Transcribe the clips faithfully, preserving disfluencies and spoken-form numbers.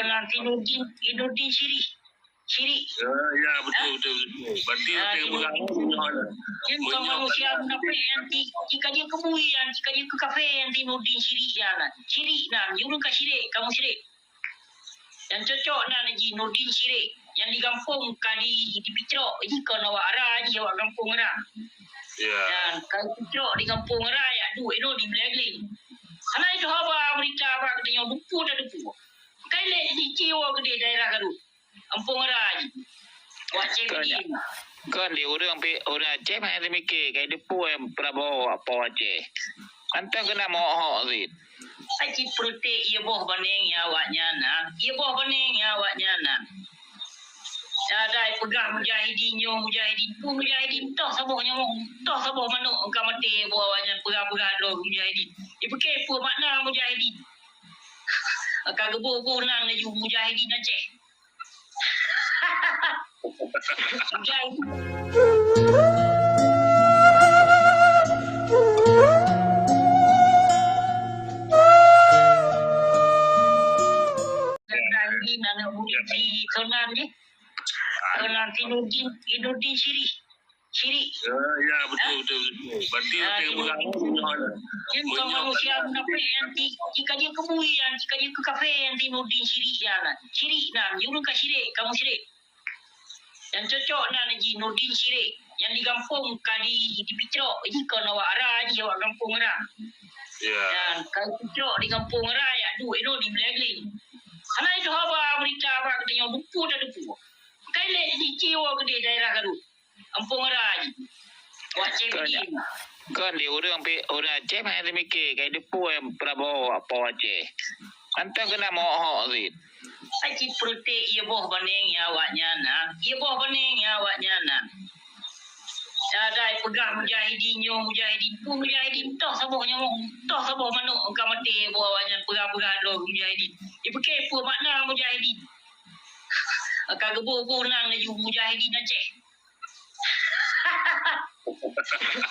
Nang si Nurdin, si Nurdin syirik. Syirik. Ya, ya, betul, betul, betul. Berarti Ya, dia si pegang Nurdin. Nyoh lah. Dia bukan Menyok manusia lah. Munafik yang ti-, jika dia kebui, yang jika dia ke kafir, yang si Nurdin syirik ya lah. Syirik nah, you ka syirik, kamu syirik. Yang cocok nah ji Nurdin syirik. Yang di gampông ka di, dipicrok, ji kon awak ara ji awak gampông ara. Ya. Dan ka dipicrok di gampông ara, ya, duit tu di Blegling. Hana itu haba berita apa kata yang dupu dan dupu. Kai lek di jiwa gede daerah Garut. Gampông ara ji. Wak Cik Kon, Bidin. Kon di ureueng pi-, ureueng Aceh banyak dimikir, kai dupu yang Prabowo apa Aceh. Mantong kena mohok sit. Ai cit peuretek ié boh baneng ya awak nyan, ha. Ié boh baneng ya awak nyan, ha. Ada peugah mujahidin nyoe, mujahidin pun mujahidin toh saboh nyamong, toh saboh manok ka maté boh awak nyan peugah-peugah droe mujahidin. Ipeukée peue makna mujahidin? Ka geuboh-boh nan laju mujahidin Aceh. Mujahidin. Mujahidin aneuk murid si Sonan ni. Sonan si Nurdin, si Nurdin syirik. Syirik. Ya, ya, betul, betul, betul. Berarti Ya, dia si pegang Nurdin. Nyoh lah. Dia bukan Menyok manusia lah. Munafik yang ti-, jika dia kebui, yang jika dia ke kafir, yang si Nurdin syirik ya lah. Syirik nah, you ka syirik, kamu syirik. Yang cocok nah ji Nurdin syirik. Yang di gampông ka di, dipicrok, ji kon awak ara, ji awak gampông ara. Ya. Dan ka dipicrok di gampông ara, ya, duit tu di Blegling. Hana itu haba berita apa kata yang dupu dan dupu. Kai lek di jiwa gede daerah Garut. Gampông ara ji. Wak Cik Kon, Bidin. Kon di ureueng pi-, ureueng Aceh banyak dimikir, kai dupu yang Prabowo apa Aceh. Mantong kena mohok sit. Ai cit peuretek ié boh baneng ya awak nyan, ha. Ié boh baneng ya awak nyan, ha. Ada peugah mujahidin nyoe, mujahidin pun mujahidin toh saboh nyamong, toh saboh manok ka maté boh awak nyan peugah-peugah droe mujahidin. Ipeukée peue makna mujahidin? Ka geuboh-boh nan laju mujahidin Aceh.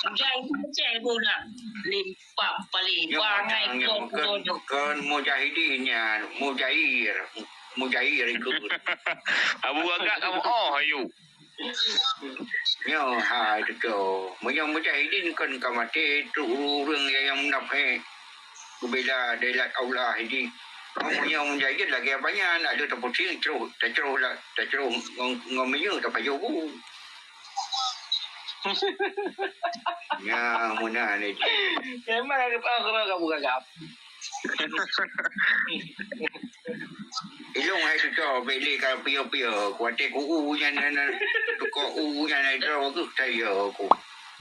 Mujahidin Aceh boh nan. Limpah paléh Nyoe, bangai nyoe, kok kon, bodoh. Kon mujahidin nyan, mujair, mujair ikut. Abu Gagak kamu oh ayu. Nyoe hai tutoe. Meunyoe mujahidin kon ka maté trok ureueng nyang munafék. Geubela dailat Allah jih. Meunyoe mujahidin lagée banyan, ada taputing troh, tacroh la-, tacroh ngon, ngon minyeuk tapajoh bu. Nya meunan jih. Memang ada paham kamu gagap. Ilong hai tutoe, bele ka piyo-piyo. Kuaté ku u nyan, nyan, nyan. Tukok u nyan, nyan, droe ku, tayo ku.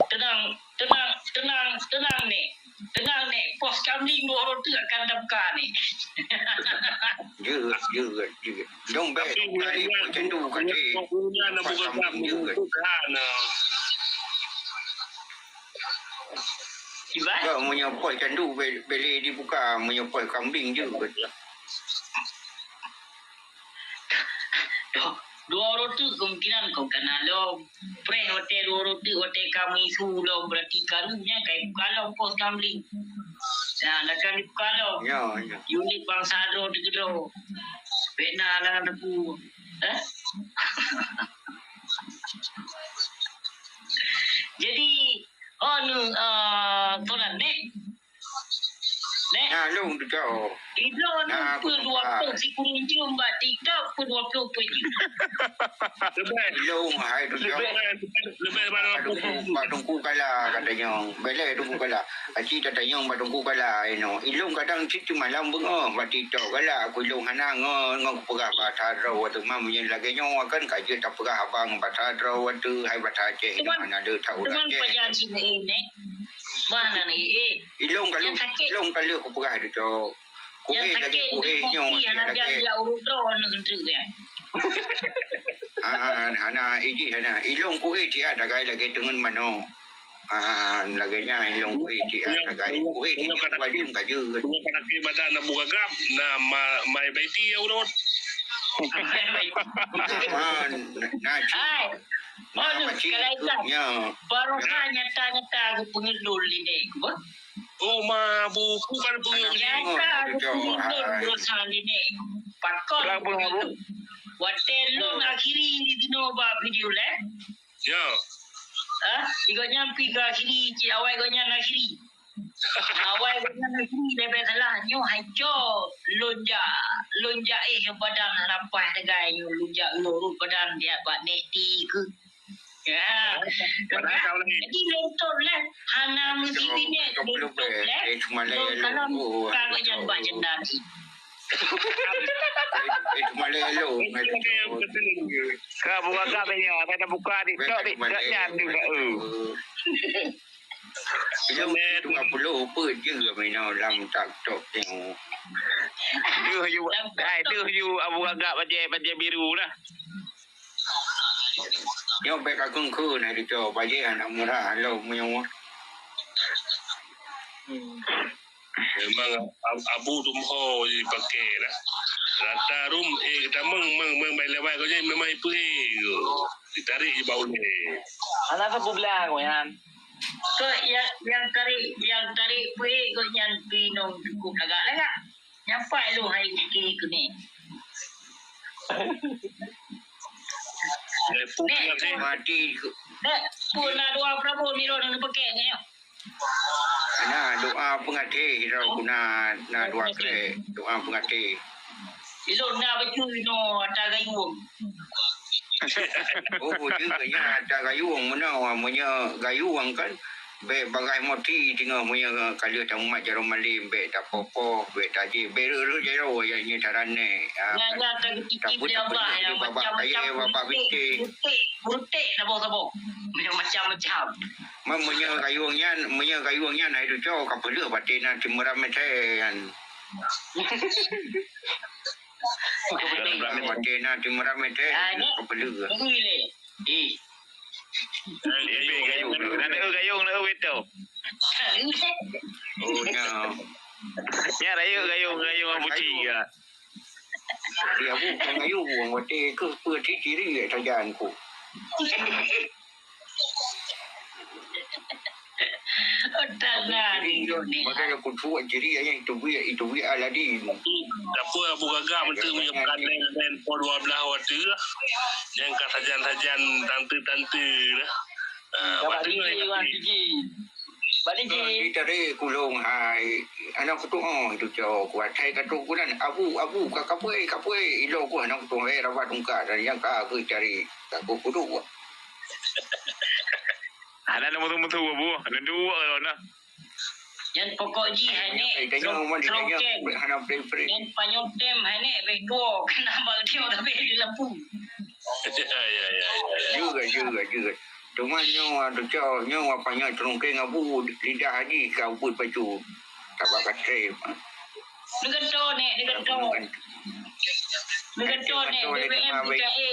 Tenang, tenang, tenang, tenang, Nek. Tenang, Nek. Pos kamling dua orang tu akan tabka, Nek. Jeuet, jeuet, jeuet. Dong bèk. Tapi kali buat macam tu, kata. Pos kamling jeuet. Iban? Kau meunyoe pos macam tu, be-, bele dibuka, meunyoe pos kambing jeuet. Dua, dua orang tu kemungkinan kau kenal lom. Preh watèe dua orang tu, watèe kami su lom, berarti karu nya kai buka lom pos kamling. Nah, dah kan dibuka lom. Ya, ya. Unit bangsa droe teugeudroe. Bèk na lah aku. Eh? Jadi, oh, nu, eh, Tuan, Nek. Nek. Nah, lôn tu jawab. Idroe nah, peuet dua ploh sikureueng jeuem bak TikTok peuet dua ploh peuet jeuem. Leubeh. Lôn hai tu jawab. Leubeh, leubeh daripada dua ploh. Bak Teungku, bak Teungku Kala katanyong. Beleh Teungku Kala. Aci tatanyong bak Teungku Kala inoe. Ilôn kadang cit malam beungoh bak TikTok galak aku ilôn hana ngon, ngon kupeugah basa droe watèe mam nyan lagèe nyoe kan ka jeuet tapeugah abang basa droe watèe hai basa Aceh inoe hana le that ureueng Aceh. Cuman pajan sini, Nek. Bah nan, eh, eh. Ilôn ka lheueh, ilôn ka lheueh kupeugah tu, Cok. Kuéh lagèe kuéh nyoe, lagèe. Ah, hana, ijih hana. Ilôn kuéh tiat dagai lagèe teungeun manok. Ah, lagèe nyan ilôn kuéh tiat dagai. Kuéh tiat bajum ka jeuet. Punya kaki badan Abu Gagap, na ma-, mai baiti ya urut. Ah, na, na, cik. Hai. Na, aduh, macam kalau itu, ya. Baru ya. Nyata-nyata aku pengelul ini. Bah? Oh, ma, buku kan buku. Nyata aku pilih lôn berusaha ini. Pakon. Berapa, Bu? Watèe lôn akhiri di sinoe bak video leh. Ya. Ah, igo nyan pi akhiri, cit awai igo nyan akhiri. Awai igo nyan akhiri, leubeh salah nyoe hai co. Lôn jak, lôn jak eh badan lapah tegai nyoe, lôn jak lôn badan dia bak nek ti ke. Ya. Padahal tahun lain. Jadi lôn tôp leh hana meusibinek lôn tôp leh. Lôn salam buka ngon nyan bak jendela. Ka buka gap nyoe, ka buka TikTok ni, gap nyan juga. Ilong dua puluh peuet je meunan lam TikTok tengok. Deuh yu, hai deuh yu Abu Gagak bajèe, bajèe biru lah. Nyoe bèk ka kheun-kheun hai tu, bajèe aneuk murah lom nyoe. Memang ab-, abu tumho jipakè lah. Rata rum, eh, geutamong, meng, meng, bai lewat kau jadi memang ipeuhe. Ditarik je bak ulèe. Hana sapeue blah kau nyan. Kok yang, yang tarik, yang tarik peuhe kau nyan pinong cukup lagak-lagak. Nyapa lu hai kiki keuneuk. Nek, pun na doa Prabowo miro nang peuke nyoe. Na doa peungaté, sidroe guna na doa krek, doa peungaté. Ilôn na bacut inoe ata gayueng. Oh, jeuet nyan ata gayueng meunoe, meunyoe gayueng kan, bèk bagaih moti teungoh meunyoe ka lheueh tamumat jaroe malem, bèk tapoh-poh, bèk tajéh, bèk rhot-rhot jaroe, nyan nyoe taranek. Nyan, nyan, tapeuteupeue babah kayèe, babah bintéh. Butek, butek, saboh-saboh. Macam-macam. Man, meunyoe gayueng nyan, meunyoe gayueng nyan hai tuco, ka peuleueh batèe na timeuram meuthèe nyan. Batèe na timeuram meuthèe, ka peuleueh. Gayueng, gayueng, gayueng, gayueng, gayueng. Oh, nya. Nya rayeuk gayueng, gayueng Abu Ci ya. Di Abu Ci gayueng, watèe keuh peue ciri-ciri sajan ku. Otak na ni. Maka yang kucuak ciri yang itu buya, itu buya aladi. Tapi Abu Gagak betul punya bukan lain-lain po dua belas waktu lah. Yang kat sajan-sajan tante-tante lah. Ah, Bak Diki, Bak Diki. Bak Diki. Di tadi kulong hai. Anak kutu oh itu cok kuat hai katu kunan abu abu ka kapui kapui ilo ku anak kutu hai rabat ungka dan yang ka aku cari ka ku kudu. Hana na mutu-mutu abu, na dua kalau na. Nyan pokok jih hai nek. Tanya rumah ditanya hana free-free. Nyan panyong tem hai nek bek dua kena bak dia tapi di lampu. Ya, ya, ya, ya, ya. Juga, juga, juga. Cuma nyoe, aduh, cok, nyoe apa nyoe terungkeng abu lidah haji ka ubit baju. Tak bakal trem. Neuganto nek, neuganto. Neuganto nek, B B M tiga A.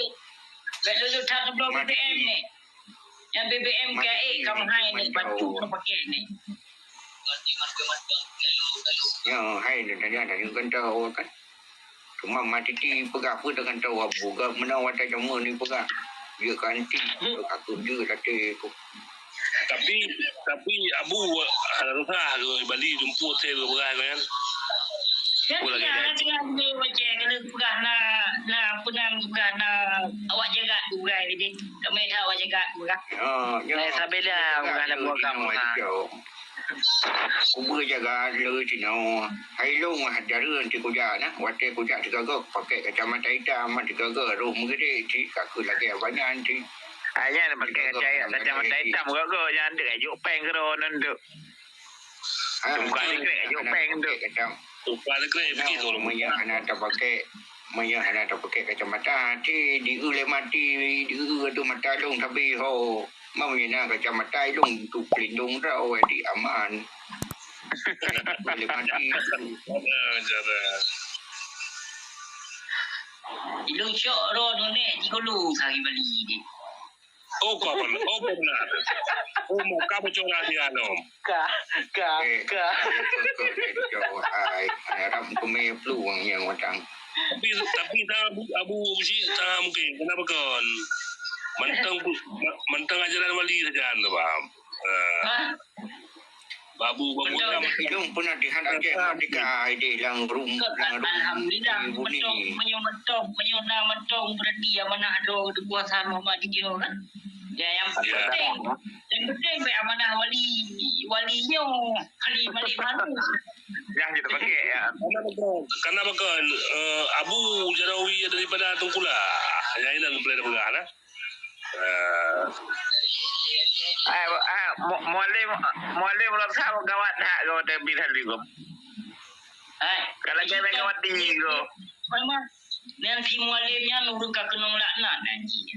Bek lulu tak ngebloh B B M nek. Yang B B M tiga A kamu hai nek, batu kena pakai nek. Ya, hai dah tanya dah neuganto kan. Cuma mati ti peugah pun dengan tahu apa. Gak mana wadah cuma ni peugah. Dia ganti. Aku dia kata aku. Tapi, tapi Abu hana susah ke Bali jumpa saya ke peugah kan. Aku lagi ada. Dia macam kena peugah na na apa na peugah na awak jaga tu peugah jadi. Kami dah awak jaga tu peugah. Ya, ya. Saya sabila peugah na buah kamu. Kuba jaga le tinoe. Hai long ah jareun ti kujak nah. Watèe kujak teugaga pakai kacamata hitam, teugaga roh meugedek ti kaku lagèe abanyan ti. Hanya pakai kacamata hitam gaga nyan dek ajuk peng kero nan dek. Buka ni krek ajuk peng dek. Buka ni krek begitu. Meunyoe hana tapakai, meunyoe hana tapakai kacamata, ti dieu lé mati, dieu tu mata long tapi ho. Meunyoe na kacamata ilong untuk pelindung droe di aman. Boleh mati. Ilong syok ro nunek jikulu sari Bali ni. Oh, kau pernah. Oh, pernah. Oh, mau kamu curang di anom. Ka, ka, ka. Ai, harap kemeh peluang yang watang. Tapi, tapi tak Abu, Abu Besi tak mungkin. Kenapa kon? Mantang, mantang ajaran wali saja anda faham. Ha. Babu, babu Betul. Lam. Ilong pernah dihan Aceh merdeka, ide lang rum, lang rum. Alhamdulillah, di bumi. Mantong, meunyoe mantong, meunyoe na mantong, berarti amanah droe teukuasa Muhammad Tijero kan. Ya, yang penting, yang penting baik amanah wali, wali nyoe, wali Malik Mahmud. Yang kita pakai, ya. Karena bukan, eh, Abu Jarawi daripada Tengkula. Yang ini boleh dah pegang, eh. Eh, eh, mu-, Mualem, Mualem rasa gawat that kau, tapi tadi kau. Hai. Kalau dia gawat tinggi kau. Memang, nyan si Mualem nyan ureueng ka keunong laknat nyan jih.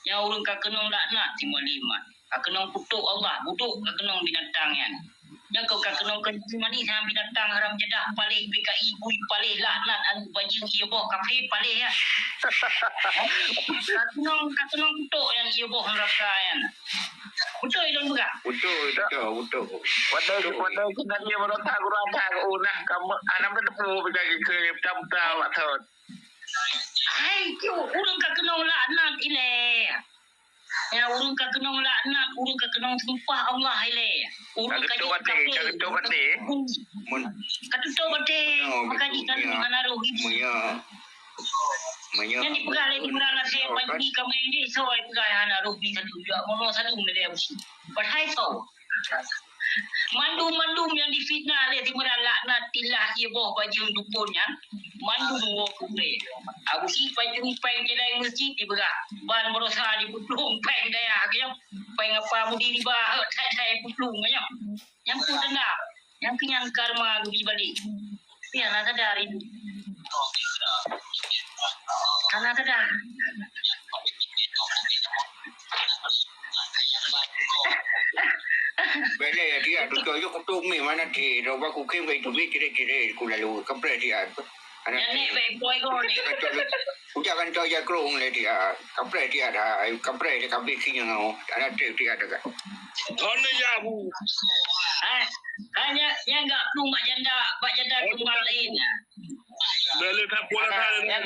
Nyan ureueng ka keunong laknat si Mualem nyan. Ka keunong kutok Allah, budok ka keunong binatang nyan. Nyan kau ka keunong keuncing manis, nyan binatang haram jadah, paléh P K I, bui paléh, laknat aneuk bajeueng, ié boh kafé paléh nyan. Ka keunong, ka keunong kutok nyan, ié boh neuraka nyan. Beutôi lôn peugah? Beutôi, beutôi, beutôi. Padahai, padahai keunan ié meurata gurata keu unah kamoe, hana meuteupeu beda keu tam-tam, Mak Thon. Hai, keu ureueng ka keunong laknat ilée. Ya, ureueng ka keunong laknat, ureueng ka keunong sumpah Allah ilée. Ureueng ka jeuet kafé. Ka tutôp até. Ka tutôp até. Maka jih kan hana roh ibu. Meunyoe, meunyoe. Nyan dipeugah lé Imran Nasir, Panji ka main deh, soe peugah hana roh bi sadu, ya Allah sadu, meulée usi. Padahai soe. Mandum-mandum nyang difitnah lé Imran laknatillah, ié boh bajeueng dukon nyan, mandum woe keu ulée. Abu Syik pancuri péng jilai meuseujid dibeurah, ban baroesa dipeutlong péng dayah keu nyoe, péng apa mudi riba, hek thai-thai peutlong keu nyoe. Nyang peue tanda, nyang keu nyan karma geubi balek. Tapi hana sadar ibu. Hana sadar. Bèk lé dia, tu tu yuk tu mi mana ti, roba kukim ke itu bi kira-kira ku lalu, kapreh dia. Anak Nyan ni baik boy kau ni. Kujak kan tu ya krong lé dia, kapreh dia dah, kapreh dia kabeh sinyang, anak trip dia dah. Kau ni ya bu. Eh, hanya yang enggak perlu mak janda, mak janda kembang lain. Bèk lé that pulang that. Nyan,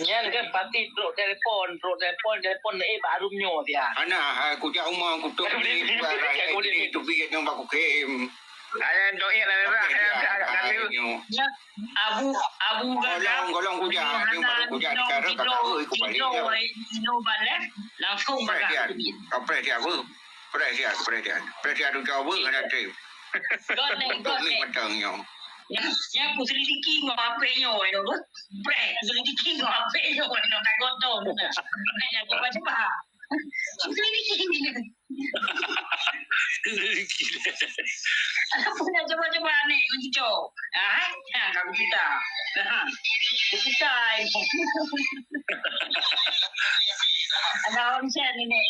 nyan kan pasti trok telepon, trok telepon, telepon, eh, bak harum nyoe dia. Ana, hai, kujak uma, kutok ni, tu bi nyang bak kukim. Ayah doa lah, Rak. Ayah agak kali. Ya, Abu, Abu Gagap. Golong, golong kujak, dia baru kujak, sekarang kakak, oi, kubalik dia. Langsung bagah. Kapreh dia, kapreh dia, apa? Preh siat, preh siat. Preh siat tu tahu apa, ada trip. Gonek, gonek. Mantang nyoe. Yang, yang aku selidiki ngon H P nyoe, you know. Preh, selidiki ngon H P nyoe, you know, tak gotong. Nak jaga macam apa? Selidiki ni. Selidiki. Apa nak cuba-cuba ni, cucok? Ah, ha, kamu kita. Ha. Kita. Ada orang share ni, ni.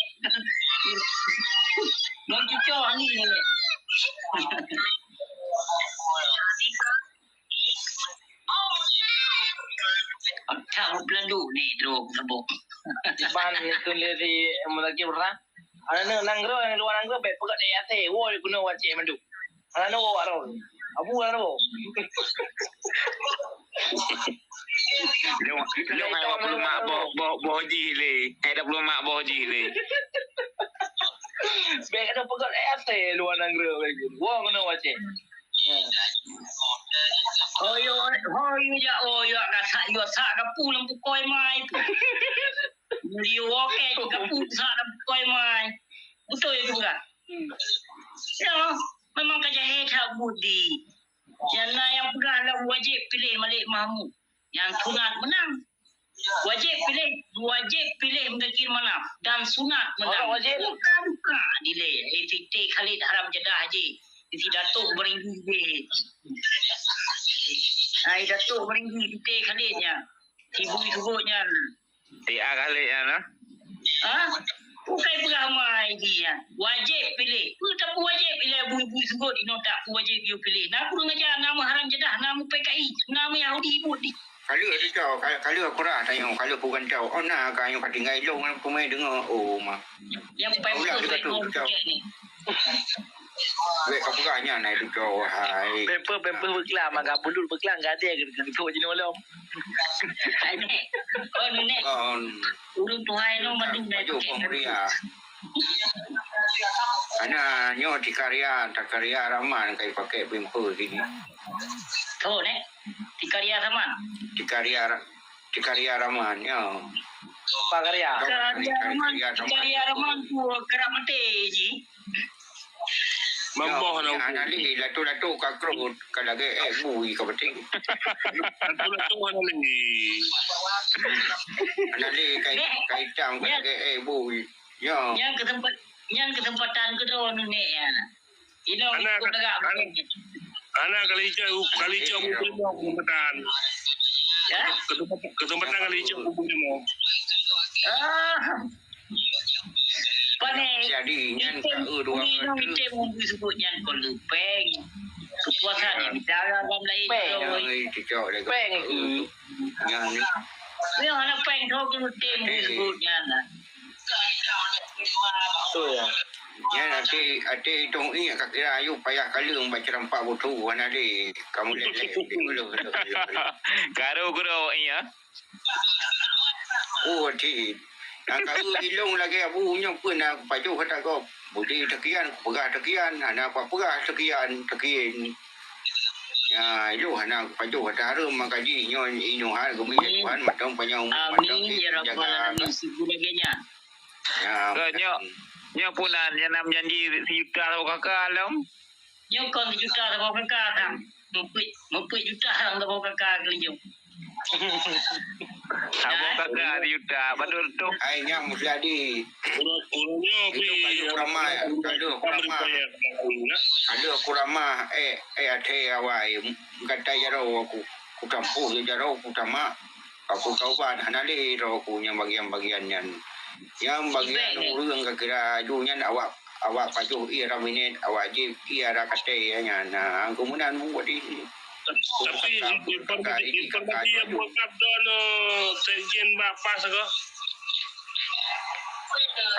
Mau cucok ni, ni. Tak berpelandu ni, terus sebut. Ban itu dari mulai orang. Aneuk nanggroe nyang luwa nanggroe bèk peugöt lé até, woe keunoe wacée mandum. Aneuk woe wak roe. Abu aneuk woe. Nyoe, nyoe hai wak peulemak boh, boh, boh jih lé. Hai dak peulemak boh jih lé. Bèk keunoe peugöt lé até luwa nanggroe bèk. Woe keunoe wacée. Hoyo, hoyo jak, hoyo jak, gasak yo sak gapu lam pukoi mai tu. Mulia oke, gapu sak lam pukoi mai. Beutôi tu kan? Ya, memang ka jahé that budi. Nyang na nyang peugah lam wajéb piléh Malik Mahmud. Nyang sunat meunang. Wajéb piléh, wajéb piléh Muzakir Manaf dan sunat meunang. Buka-buka dilèe. Eh, Siti Khalid haram jadah jih. Si Datuk Beringgi jih. Hai Datuk Beringgi, Siti Khalid nyan. Si Bui Sugot nyan. Tia Khalid nyan, ha? Ha? Bukai peugah mai jih nyan. Wajéb piléh. Peue tapeuwajéb ilèe Bui-Bui Sugot inoe tak peuwajéb yue piléh. Na kurang ajar, na meuharam jadah, na meu-P K I, na meu-Yahudi buet di. Ka lheueh teucok, ka, ka lheueh kurah tanyoe, ka lheueh peugah teucok. Oh, na ka nyoe ka tinggai lôn ngon peumai deungoe. Oh, ma. Nyang pai ulang beutôi teuka tu, teucok. Weh, ka peugah nyan, hai, teucok, hai. Pempeuh, pempeuh beuklam, agak bulut beuklam, gadée keu, keu, keu jinoe lom. Hai, Nek. Oh, Nek. Oh. Ureueng tuha nyoe mandum dah pakai pempeuh. Hana, nyoe Tikaria, Tikaria Rahman kai pakai pimple sini. Tho neh, Tikaria Rahman. Tikaria Ra-, Tikaria Rahman, nyoe. Pakaria. Tikaria Rahman, Tikaria Rahman tu kerap mati ji. Mamboh na hana lé, latu-latu ka krot, ka lagèe ék bui ka peuting. Latu-latu hana lé. Hana lé, kai, kai tam ka lagèe ék bui. Ya. Nyan kesempat, nyan kesempatan keudroe neunek nyan. Inoe anak, ikut lagak anak, anak kali hijau, kali hijau bubui lima kesempatan. Ya? Kesempatan, kesempatan kali hijau bubui lima. Ah. Pane. Jadi, nyan item, ka, eh, dua item, kali. Item bubui sebut nyan kon lupeng. Kepuasan yang bicara dalam lain. Peng. Peng. Nyan. Nyan hana peng tho item bubui sebut nyan. Betul ya. Nyan até, até itong ié ka kira ayue payah kaleueng bak cerampak buthu hana lé. Kamu lé-lé. Karu guru iya. Oh, ti. Nak kau ilong lagi abu nyoe pun nak pajoh kata kau. Budi tekian, peugah tekian, hana apa peugah tekian, tekian. Ya, ilong hana pajoh kata harum maka ji nyoe inoe hal gumi Tuhan matang panjang umur matang. Amin ya rabbal alamin. Sibu lagi nya. Ya. Nyoe, nyoe pun nyan nam janji sijuta saboh kaka lom. Nyoe kon sijuta saboh kaka kan. Meupeue, meupeue juta saboh kaka keulinjong. Saboh kaka sijuta, padahai tu. Hai nyang Musyadi. Urut, urutnya itu pi, kayu ya, kurama, kayu kurama. Ada kurama, eh, eh, ada awai. Kata jaro aku, ku tampuh jaro, ku tamak. Aku taubat, hana lé roh ku nyang bagian-bagian nyan. Nyang bagian ureueng ka kira aju nyan awak, awak pajoh ie ra minét, awak jieb ie ra katée nyan. Nah, keumudian buet di. Tapi informasi, informasi yang buat kapten, eh, sekjen bak pas ke?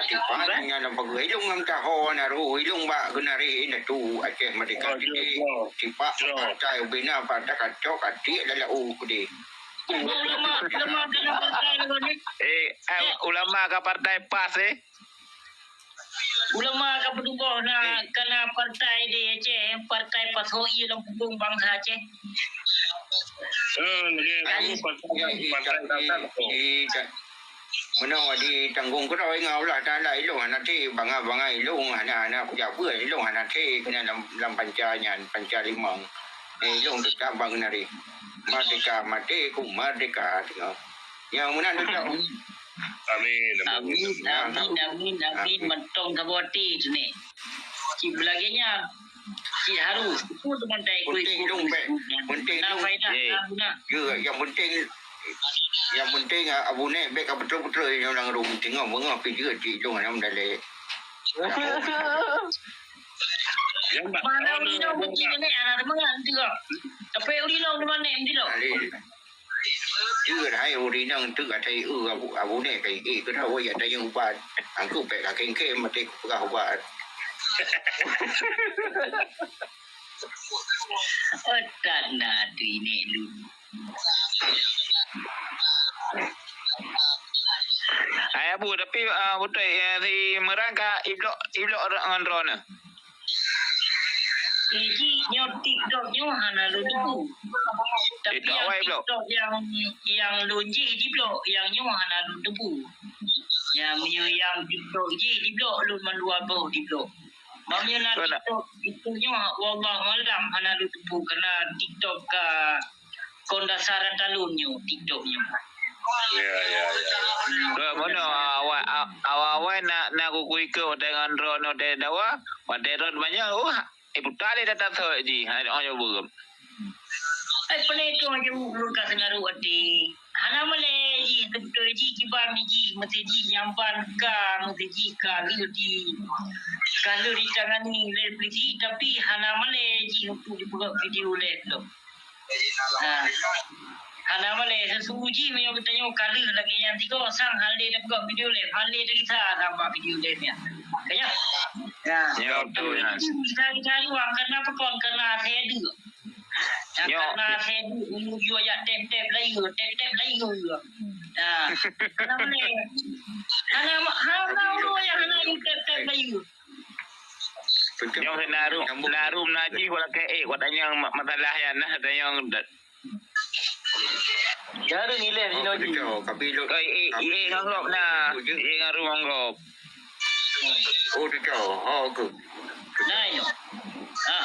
Tipak nyan lam pageue ilong ngam taho na roh ilong bak geunari na tu Aceh Merdeka. Oh, titik. Tipak partai ubina pada kacok atik lalau kudeh. Ulama, ulama dalam partai lawan ni. Eh, eh, ulama ka partai pas, eh? Ulama ka berubah na, eh, kana partai di Aceh, partai pasoe lam punggung bangsa Aceh. Eh, lagi kamu partai, partai dasar. Meunoe ditanggong keudroe ngon Allah Taala ilong hana thé, bangai-bangai ilong hana, hana kujabeue ilong hana thé keunan lam, lam panca nyan, panca limong. Eh, ilong teutap bang nari. Merdeka, merdeka, merdeka, tengok. Nyang meunan teutap. Amin, amin. Amin, amin, amin, amin. Mantong saboh até tu ni. Cit beulagèe nyan. Cit harus. Itu teman tak ikut. Penting ilong, penting. Nah, faidah. Nah, guna. Ya, yang penting Yang penting, ah, Abu Nek bèk ka beutôi-beutôi nyoe lam rueng, teungoh beungoh pih jeuet jijong lam dalek. Mana Uri Long benci nenek, anak teuma nanti kok. Tapi Uri Long teuma nek nanti kok. Jeuet hai Uri Long tu kata, eh, Abu, Abu Nek ka, eh, kena woi ada yang ubat. Aku bèk ka kengkem mati peugah ubat. Oh, tak na tu ini lu. Hai Abu, tapi, ah, beutôi, eh, si Meran ka iblok, iblok ngon droeneuh. Eh, ji, nyoe TikTok nyoe hana lôn teupeu. Tapi nyang TikTok nyang, nyang lôn jih jiblok, nyang nyoe hana lôn teupeu. Nyang, nyang TikTok jih jiblok, lôn mandua boh jiblok. Meunyoe na TikTok, TikTok nyoe, wallahu alam, hana lôn teupeu, karena TikTok ka kon dasar ata lôn nyoe, TikTok nyoe. Ya, ya, ya. Dua mono awai, awai na, na kukuikeue watèe ngon droeneuh watèe dawa, watèe rot banyak, oh, eh, buta lé data thot jih, hai, oh, nyoe beureum. Eh, peuleueh tu aja ulôn ka seungaru até. Hana malèe jih, teubeutôi jih kiban jih, meusti jih nyang ban ka, meusti jih ka lheueh di, ka lheueh ditangani lé polisi, tapi hana malèe jih untuk jipeugah video lé lom. Ha. Hana malèe, seuseu jih meunyoe geutanyoe ka lheueh lagèe nyan sigoe sang hana lé tapeugah video lé, hana lé tapeugah sama video lé nyan. Ka nyan? Ya. Ya, betul, ya. Kita, kita ruang karena apa kon? Karena saya deuek. Nyoe. Karena saya deuek, yue jak tép-tép layeue, tép-tép layeue. Nah, hana malèe. Hana, hana ureueng nyang hana yue tép-tép layeue. Nyoe na rum, na rum najih wala keu ék, watanyong ma-, masalah nyan nah, watanyong da-, Jareueng ilèe di sinoe jih. Tapi lo, eh, eh, eh, ngon gob na. Eh, ngon rum ngon gob. Oh, tu cok. Oh, ke. Nah, nyoe. Ha.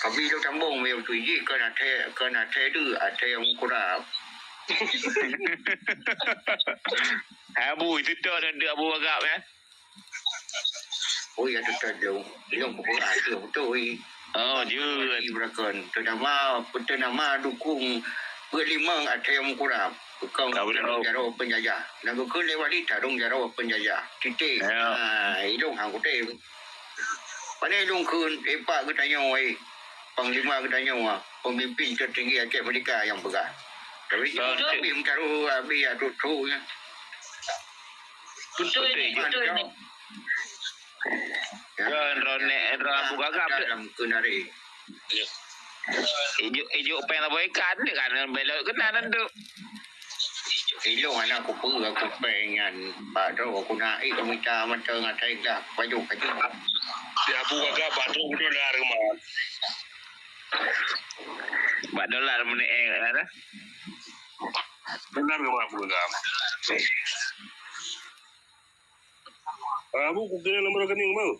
Tapi lo tambong mé tu jih, keu na thé, keu na thé tu, até nyang kurang. Abu, itu tu ada Abu Wagab, eh? Oh, ya, tu tu dong. Dong pukul akhir betul, eh. Oh, jeuet. Di belakang. Ternama, ternama dukung berlimang até nyang kurang. Bukan jaroe penjajah. Lagu ke lewat di tarung jaroe penjajah. Titik. Ya. Ha, idong hang kutem. Pane idong kheun, epak geutanyoe, eh. Panglima geutanyoe, ah. Pemimpin tertinggi Aceh Merdeka yang peugah. Tapi, oh, tapi meucaro habis ya, tu, tu, ya. Betul ni, betul ni. Kan, Ron, Ron Abu Gagap tu. Dalam kenari. Ijuk, ijuk peng laba ikan dia kan, belok kena tentu. Ilong anak kupeue aku peng nyan. Bak tu aku naik mita mata ngatai dah baju kacau. Di Abu Gagap bak tu dolar kemah. Bak dolar meuneueng dah. Dolar kemah Abu Gagap. Abu, kukira nomor rekening, Bang.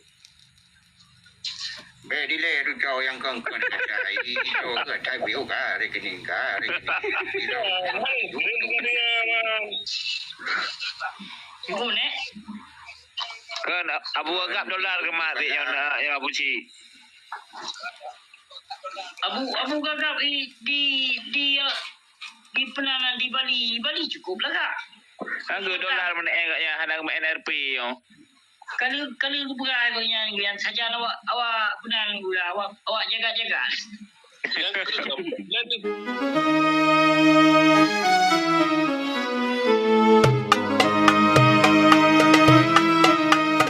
Bèk dilèe tu cok nyang kong-kong kata. Ih, cok ke tai biu ka rekening ka, rekening. Ibu, Nek. Kan Abu Gagap dolar kemah, Dik, nyang, nyang Abu Cik. Abu, Abu Gagap di, di, di, di penanan di Bali, Bali cukup lagak. Kan dolar meuneueng kat nyan hana meunan rupiah. Kali, kali geupeugah gobnyan, gobnyan sajan awak, awak penan gula, awak, awak jaga-jaga. Nyan tu, nyan tu.